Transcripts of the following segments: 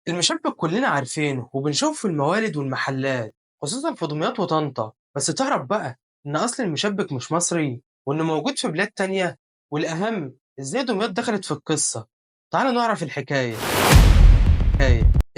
المشبك كلنا عارفينه وبنشوفه في الموالد والمحلات، خصوصا في دمياط وطنطا. بس تعرف بقى إن أصل المشبك مش مصري وإنه موجود في بلاد تانية، والأهم إزاي دمياط دخلت في القصة. تعالوا نعرف الحكاية.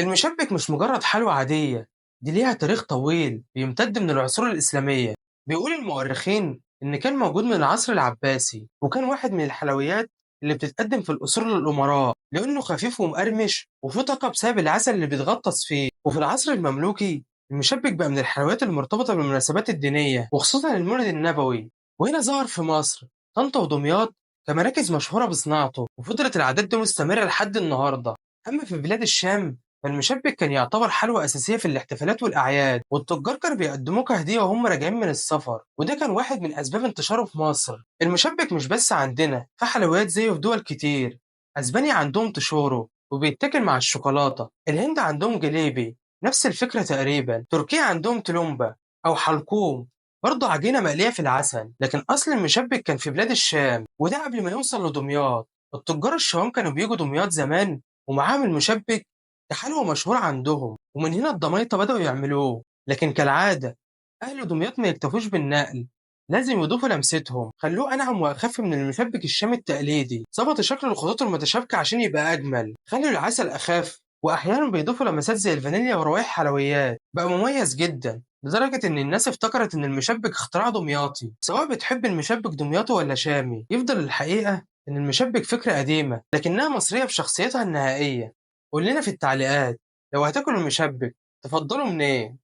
المشبك مش مجرد حلوى عادية، دي ليها تاريخ طويل بيمتد من العصور الإسلامية. بيقول المؤرخين إن كان موجود من العصر العباسي، وكان واحد من الحلويات اللي بتتقدم في القصور للأمراء لأنه خفيف ومقرمش وفيه طاقة بسبب العسل اللي بيتغطس فيه. وفي العصر المملوكي المشبك بقى من الحلويات المرتبطة بالمناسبات الدينية، وخصوصا المولد النبوي. وهنا ظهر في مصر طنطا ودمياط كمراكز مشهورة بصناعته، وفضلت العادات دي مستمرة لحد النهاردة. أما في بلاد الشام فالمشبك كان يعتبر حلوى أساسية في الاحتفالات والأعياد، والتجار كانوا بيقدموه كهدية وهم راجعين من السفر، وده كان واحد من أسباب انتشاره في مصر. المشبك مش بس عندنا، في حلويات زيه في دول كتير. أسبانيا عندهم تشورو وبيتاكل مع الشوكولاتة، الهند عندهم جليبي نفس الفكرة تقريبا، تركيا عندهم تلومبا أو حلقوم برضه عجينة مقلية في العسل. لكن أصل المشبك كان في بلاد الشام، وده قبل ما يوصل لدمياط. التجار الشوام كانوا بيجوا دمياط زمان ومعاهم المشبك كحلوى مشهورة عندهم، ومن هنا الدميطة بدأوا يعملوه. لكن كالعادة أهل دمياط ما يكتفوش بالنقل، لازم يضيفوا لمستهم، خلوه أنعم وأخف من المشبك الشامي التقليدي، ظبطوا شكل الخطوط المتشابكة عشان يبقى أجمل، خلوا العسل أخف، وأحيانا بيضيفوا لمسات زي الفانيليا وروائح حلويات. بقى مميز جدا لدرجة إن الناس افتكرت إن المشبك اختراع دمياطي. سواء بتحب المشبك دمياطي ولا شامي، يفضل الحقيقة إن المشبك فكرة قديمة لكنها مصرية بشخصيتها النهائية. قول لنا في التعليقات لو هتاكلوا المشبك تفضلوا منين؟